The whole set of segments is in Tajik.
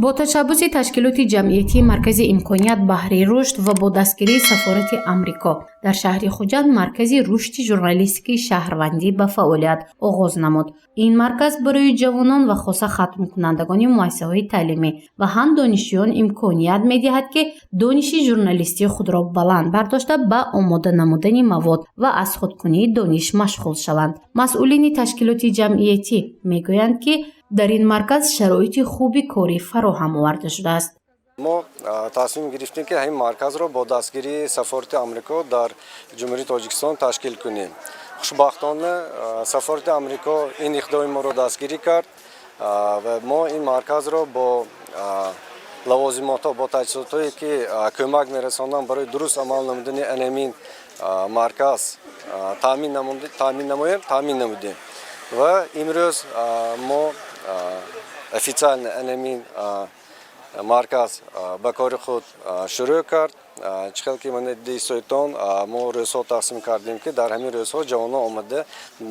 Бо ташаббуси ташкилоти ҷамъиятии Маркази имконият баҳри рушд ва бо дастгирии Сафорати Амрико дар шаҳри Хуҷанд Маркази рушди журналистикии шаҳрвандӣ ба фаъолият оғоз намуд. Ин марказ барои ҷавонон ва хоса хатмкунандагони муассисаҳои таълимӣ ва ҳам донишҷӯён имконият медиҳад, ки дониши журналистии худро баланд бардошта, ба омода намудани мавод ва аз худкунии дониш машғул шаванд. Масъулини ташкилоти ҷамъиятӣ мегӯянд, ки дар ин марказ шароити хуби корӣ фароҳам оварда шудааст. Мо тасмим гирифтем, ки ҳамин марказро бо дастгирии Сафорати Амрико дар Ҷумҳурии Тоҷикистон ташкил кунем. Хушбахтона, Сафорати Амрико ин иқдоми моро дастгирӣ кард ва мо ин марказро бо лавозимотҳо, бо таҷҳизотҳое, ки кӯмак мерасонанд барои дуруст амал намудани анамин марказ, таъмин намоем, таъмин намудем. Ва имрӯз мо официально анамин марказ ба кори худ шурӯъ кард. Чӣ хел ки мана дидаистодтон, мо рӯзҳо тақсим кардем, ки дар ҳамин рӯзҳо ҷавонон омада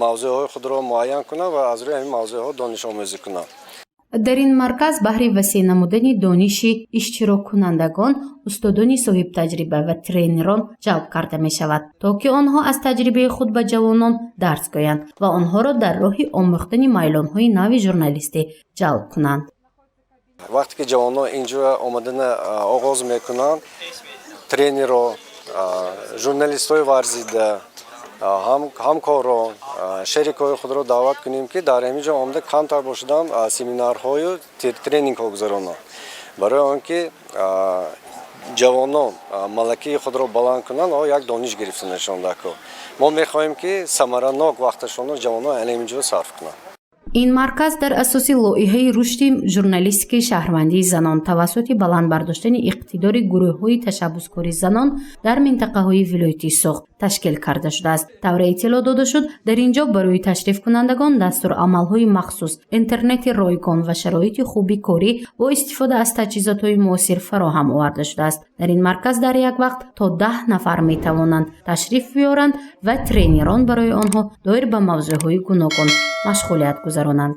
мавзӯъҳои худро муайян кунанд ва аз рӯи ҳамин мавзӯъҳо донишомӯзӣ кунанд. Дар ин марказ баҳри васеъ намудани дониши иштироккунандагон устодони соҳибтаҷриба ва тренерон ҷалб карда мешавад, то ки онҳо аз таҷрибаи худ ба ҷавонон дарс гӯянд ва онҳоро дар роҳи омӯхтани майлонҳои нави журналистӣ ҷалб кунанд. Вақте ки ҷавонон инҷо омадана оғоз мекунанд, тренеро, журналистҳои варзида, ҳамкорон, шерикҳои худро даъват кунем, ки дар ҳамин ҷо омада камтар бошадан семинарҳою тренингҳо гузаронанд, барои он ки ҷавонон малакаи худро баланд кунанд ва як дониш гирифтанашон дар кор. Мо мехоҳем, ки самаранок вақташонро ҷавонон ана ҳамин ҷо сарф кунанд. Ин марказ дар асоси лоиҳаи рушди журналистикаи шаҳрвандии занон тавассути баланд бардоштани иқтидори гурӯҳҳои ташаббускори занон дар минтақаҳои вилояти Суғд ташкил карда шудааст. Тавре иттилоъ дода шуд, дар ин ҷо барои ташрифкунандагон дастурамалҳои махсус, интернети ройгон ва шароити хуби корӣ бо истифода аз таҷҳизотҳои муосир фароҳам оварда шудааст. Дар ин марказ дар як вақт то 10 нафар метавонанд ташриф биёранд ва тренерон барои онҳо доир ба мавзӯъҳои гуногун машғулият гузаронанд.